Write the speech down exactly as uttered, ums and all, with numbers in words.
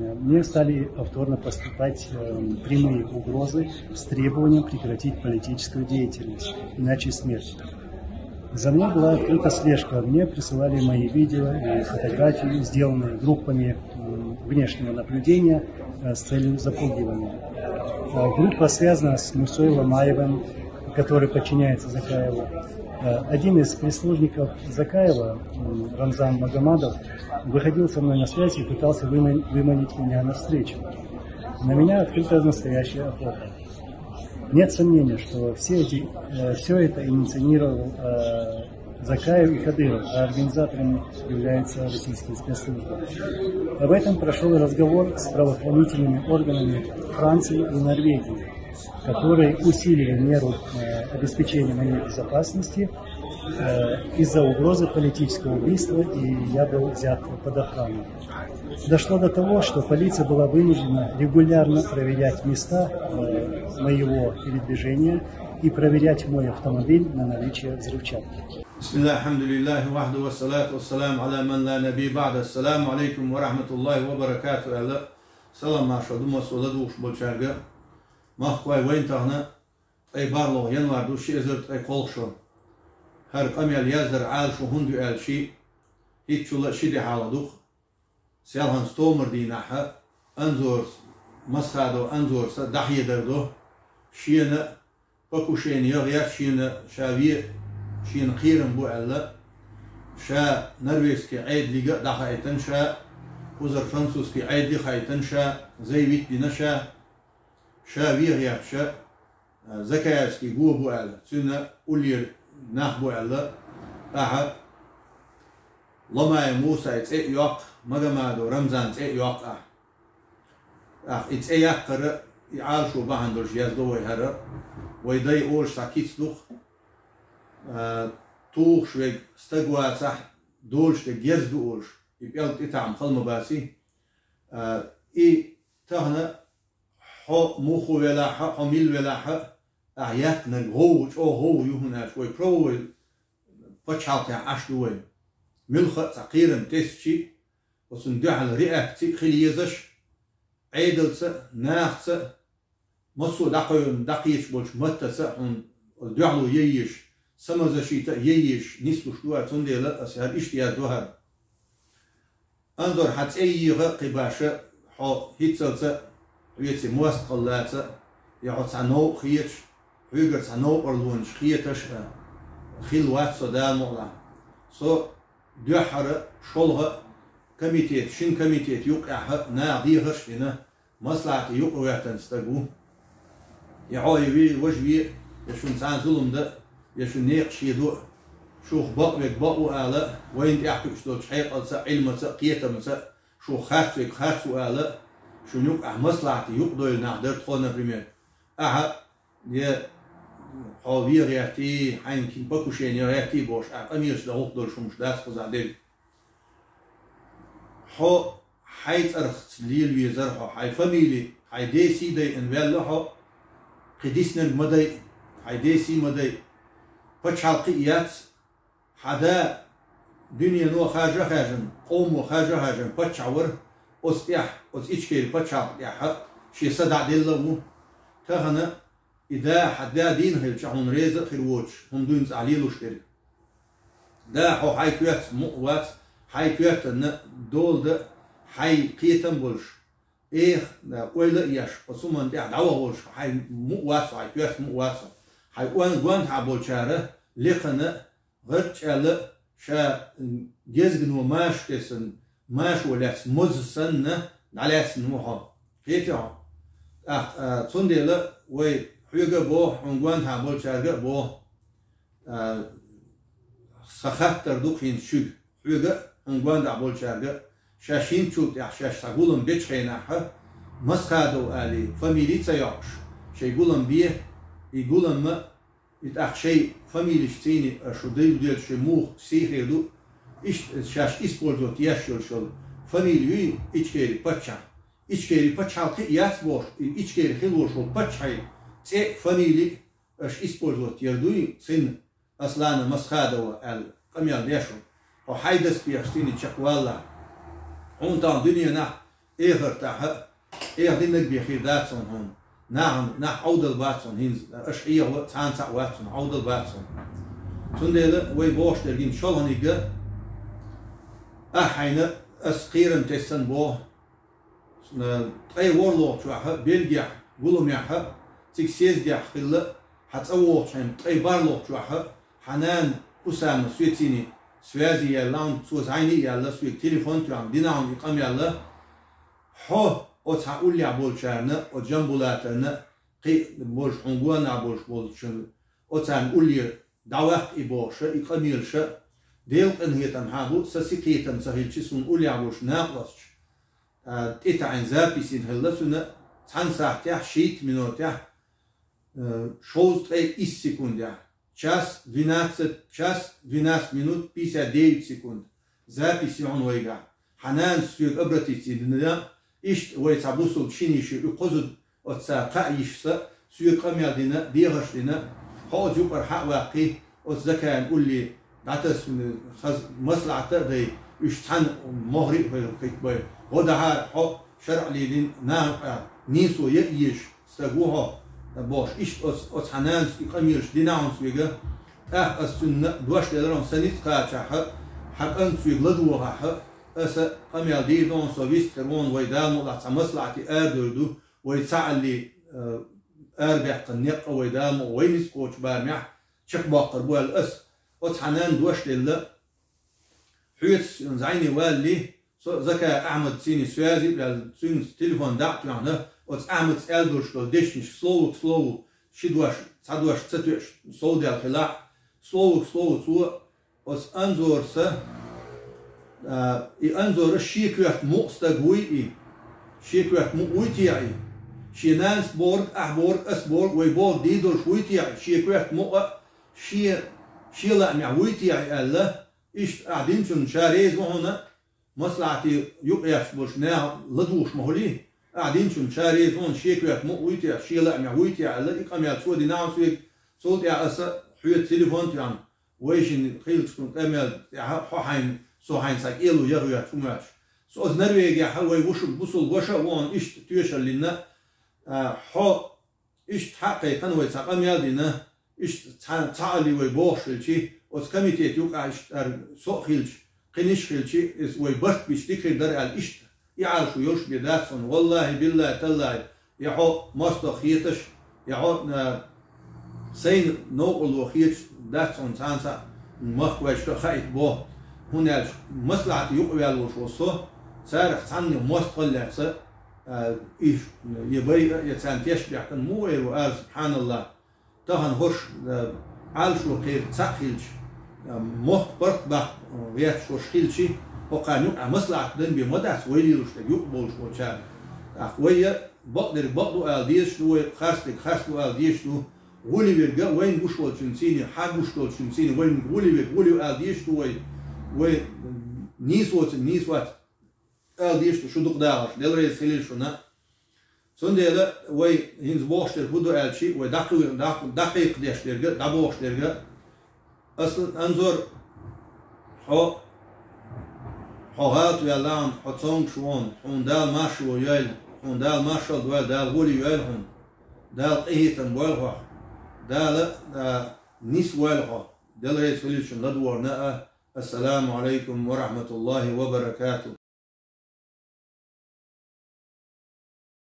Мне стали повторно поступать э, прямые угрозы с требованием прекратить политическую деятельность, иначе смерть. За мной была открыта слежка. Мне присылали мои видео и фотографии, сделанные группами м, внешнего наблюдения э, с целью запугивания. Э, Группа связана с Мусой Ломаевым, который подчиняется Закаеву. Э, Один из прислужников Закаева, м, Рамзан Магомадов, выходил со мной на связь и пытался выман- выманить меня на встречу. На меня открыта настоящая охота. Нет сомнения, что все, эти, э, все это инициировал э, Закаев и Кадыров, а организаторами являются российские спецслужбы. Об этом прошел разговор с правоохранительными органами Франции и Норвегии, которые усилили меру э, обеспечения моей безопасности э, из-за угрозы политического убийства, и я был взят под охрану. Дошло до того, что полиция была вынуждена регулярно проверять места э, моего передвижения и проверять мой автомобиль на наличие взрывчатки. بسم الله الحمد لله وحده والصلاة والسلام على من لا نبي بعد السلام عليكم ورحمة الله وبركاته аьлла, салам маршал ду массо ладувгӀаш болчаьрга. Махкой вайн тахана ткъе барлагӀа январь ду ши эзар ткъе кхоалгӀа шо. ХӀара къамел яздар Ӏалашо хӀунда ю аьлча, хӀинцачул а ши ди хьалха ду-кх. Селханца томар дийнахьа Анзорца, Масхадов Анзорца дӀахьедар ду, шена покушение гӀерта, шена ша ве, шена кхерам бу аьлла, ша норвежский Ӏедалга а дӀахаийтина ша, кхузара французский Ӏедале хаийтина ша, заявить дина ша, ша ве гӀерташ, Закаевский го бу аьлла, цуьнан уллера нах бу аьлла, ахьа Ломаев Мусай цӀе а йоккху, Магомадов Рамзан цӀе а йоккху ахьа. ТӀаккха и цӀе яккхара, и Ӏалашо бахьана долуш яздо вай хӀара. Вай дай олуш цхьа кица ду-кх, а, тухуш верг стаг вацахь, долуш дерг герз ду олуш, и пӀелг тӀетаьӀна хала ма баций. А, и тахана хьо муха велахь а, хьо мила велахь а, ахьа яьккхинарг гӀовгӀа, чӀогӀа гӀовгӀа ю, хӀунда аьлча вай правовой пачхьалкхехь Ӏаш ду вай. Муьлхха а цхьа кхерам тесча, оцунна дуьхьал реакци а хила езаш, Ӏедалца а, нахаца а, массо а дӀакхоьллина, дӀакхеташ болчу маттаца а хьуна оцу дуьхьало ян езаш, самозащита а ян езаш нислуш ду вай, цундела аса хӀара иштта яздо хӀара. Анзор, хьан цӀе йийгӀа а кхин баша, хьо хӀинццалца а, хьоьца мостагӀаллаца а, я хьо цхьа новкъа хеташ, хьоьгара цхьа новкъарлонаш хеташ а хилла вац со, Дала мукъалахь. Со дуьххьара, шолгӀа а комитет, шина комитет юккъехь а наха дехарш а дина, маслаӀате юкъа ваьттина стаг ву. Я хьо, я ве, важа ве, я шуна цхьанна зулам дан, я шун некъаш хедо, шух бакъвег бакъ ву ала, вайна тӀехь кхуьуш долчу хьекъалца а, Ӏилмаца а, кхетамца а, шух харц верг харц ву ала, шуна юкъахь маслаӀате юкъадевлла нах дара тхо, например. Ахьа, я хьо ве гӀертий, хьайна кхин покушение гӀертий бохуш, ахьа къамелаш дан гӀуллакх долуш хӀумаш дац кхузахь дерг. Хьо хьайн цӀарахца лела везара хьо, хьайн фамили, хьайн ден сий дайъина ваьлла хьо, кхин диснарг ма дайа, хьайн ден сий ма дайа. Пачхьалкх а яц, хьан да дуьнено харжа а хаьржина, къомо харжа а хаьржина паччахь вара, оцу тӀехь, оцу Ичкери пачхьалкх тӀехь а шен са дӀа а делла а ву. Тахана и да, хьан да дийна хилча, хьуна реза а хир воцуш, хӀума дуьйна цӀахь лелош дерг. Да, хьо хьайн коьртаца мукъа вац, хьайн коьртанна дола дан, хьайн кхетам болуш, эха, ойла а еш, оцу хӀуманна тӀехь дӀаваха волуш, хьайн мукъа вац хьо, хьайн коьртаца мукъа вац хьо. Хьайн он-, гонаха болчара лекхана а, гӀарчӀ аьлла а, ша, м, гезгано маша тесна, машо лаьцна моза санна, дӀалаьцна ву хьо. Кхетий хьо? ТӀаккха, а, цундела вай хьоьга а боху, хьуна гонаха болчаьрга а боху. А, сан хаттар ду-кх хӀинца шуьга, хьоьга а, хьуна гонаха болчаьрга а, шаьш хӀинцачул тӀаьхьа шаьш цхьа гулам бечу хенахь а, Масхадов алий, фамили а ца йоккхуш, шайн гулам бе, и гулам а, и тӀаккха шайн фамилиш цӀийне, а, шу дайла доьду шайн муха сий хир ду, иштта шаьш использовать еш йолуш йолу фамили юй Ичкери паччахь. Ичкери пачхьалкх а яц бохуш, и Ичкери хила волуш волу паччахьан цӀе а, фамили а аша использовать яр дуй, цхьаьна Аслана Масхадова аьлла къамел деш ву. Хьо хьайн дас бехаш цӀийне чекхваллахь. Хьуна тахана дуьненахь Эхартахьа, эха динаг бехир дац хьона. Нахана, нах Ӏовдал бац хьона хӀинца, аша хьеха цхьана цхьаъ вац хьона, Ӏовдал бац хьона. Цундела вай бохуш дерг ин шолгӀаниг а, ахьа хьайна ас кхерам тессан боху, ткъе ворхӀалгӀачохьа, Бельгехь, гуламехьа, цига съездехь хилла, хьан цӀа вогӀучу хьайна ткъе бархӀалгӀачохьа, хьан нана Хусама соьцийна связи яьлла, цо зӀайни а яьлла, соьга телефон тоьхна, дина хьуна и къамел а, хьо оцу хьан уллехь болчарна, оцу Джамбулатарна, кхин болуш хьуна гонах болуш болчун, оцарна уллера дӀаваккха и бохуша, и къамелаша, Делан къинхетам хьан бу, сан сий кхетам ца хилчи, суна уллехь болуш накъосташ, а, тӀетаьӀина записина хилла цуьнан, цхьана сахьтехь, шийтта минотехь, а, шовзткъе исс секундехь. Час двенадцать, час двенадцать минут пятьдесят девять секунд. Запись ю хьуна вайгахь. Хьан нанас соьга обратиться дина, иштта вай цхьа бусулба шина йиша ю, и кхуза оцу цара кхаъ йиша са, соьга къамел дина, дехарш дина, хьо оцу юкъара хьа а ваккхий, оцу Закаевн улле дӀатасса, хаза маслаӀат а дай, уьш цхьаьна могӀаре а хӀоьттина бай. ГӀо дахьара хьо шарӀ лелийна, нахана нийсо ян езаш стаг ву хьо, бохуш, иштта оцу, оцу хьан нанас и къамелаш дина хьуна соьга. ТӀаккха ас цуьнан дош делира хьуна, сан ницкъ кхачахьа, хьан кӀант соьга ладогӀахьа, аса къамел дийр ду хьуна, со вист хир ву хьуна, вай Дала мукъалахь цхьа маслаӀате арадовр ду, вай цхьаалле, а, арабаьккхина некъ а вай Дала мукъ-, вай ницкъ кхочу барамехь чекхбоккхур бу аьлла ас оцу хьан нанна дош делла. Хьоьца зӀайне валале, со Закаев Ахьмадцийна связи а ваьлла, цуьнца телефон дӀа а тоьхна, оцу Ахьмадца аьлла долуш долу дешнаш слово к слову, ши дош, цхьа дош ца тоьаш, совдаьлла хилахь, слово к слову цо оцу Анзорца, а, и Анзор шен коьрта мукъа стаг вуй и, шен коьрта мукъа вуй техьа и, шен нанас бохург, ахь бохург, ас бохург, вай бохург дийр долуш вуй техьа и, шен коьрта мукъа а, шен, шен лаамехь вуй техьа и аьлла, иштта ахь динчунна ша реза ву хьуна, маслаӀате юкъаэцаш болчу наха ладугӀуш ма хуьлий, ахь динчунна ша реза ву хьуна, шен коьрта мукъа вуй техьа, шен лаамехь вуй техьа аьлла, и къамел цо дина хьуна соьга, цул тӀаьхьа аса хьоьца телефон тоьхна, вайшинна хиллачу къамел тӀехь хьо хьайна, со хьайна цхьа кӀело ян хӀоьттина хӀума йоцуш. Со оцу Норвегехь вай вуьшуш бусулба ваша а ву хьуна иштта тоьшаллина, а, хьо иштта хьа а кхайкхина вай цхьа къамел дина, иштта цхьа, цхьаалле вай бохуш хилчи, оцу комитет юкъахь иштта ара со а хилча, кхиниш а хилчи, иза вай барт бича дика хир дара аьлла иштта, и Ӏалашо йолуш бен дац хьуна. Валлахьи, биллахьи, таллахьи, я хьо мостагӀа хеташ, я хьо, а, сайна новкъарло хеташ дац хьуна цхьана цхьа махкахошка а хаийта боху. ХӀунда аьлча маслаӀате юкъаваьлла волуш волу со, царах цхьанна мостагӀалла лаьцна, а, и, я байа, я царна тешнабехкан муха эр ву ала, субхьаналлахь. Тахана хӀорш, а, Ӏалашо кхеран цхьаъ хилча, а, мохк паргӀат баккха гӀерташ хӀорш хилчи, хӀокхарна юкъахь маслаӀат дан бен ма дац вай лелош дерг юкъа болуш болчарна. ТӀаккха вай я бакъдерг бакъ ду ала дезаш ду вай, харцдерг харц ду ала дезаш ду, гӀоли верг а вайна гуш волчун сийне, хьан гуш долчун сийне, вайна гӀоли верг гӀоли ю ала дезаш ду вай, вай нийса воцург нийса вац ала дезаш ду, шу дукха дагӀаш, Дела реза хилийла шуна. Цундела вай хӀинца бохуш дерг хӀун ду аьлчи, вай дӀакху-, дӀакху-, дӀакхайкхадеш дерг а, дӀабохуш дерг а. Ас, Анзор, хьо, хьо гӀалат ваьлла хьуна, хьо цомгуш ву хьуна, хьуна Дала маршо йойла, хьуна Дала маршалла дойла, Дала гӀоли йойла хьуна, Дала къинхетам бойла хьох, Дала, а, нисвойла хьо, Дела реза хилийла шуна ладогӀарна а. Ассаламу Ӏалайкум ва рахьматуллахьи ва баракатух.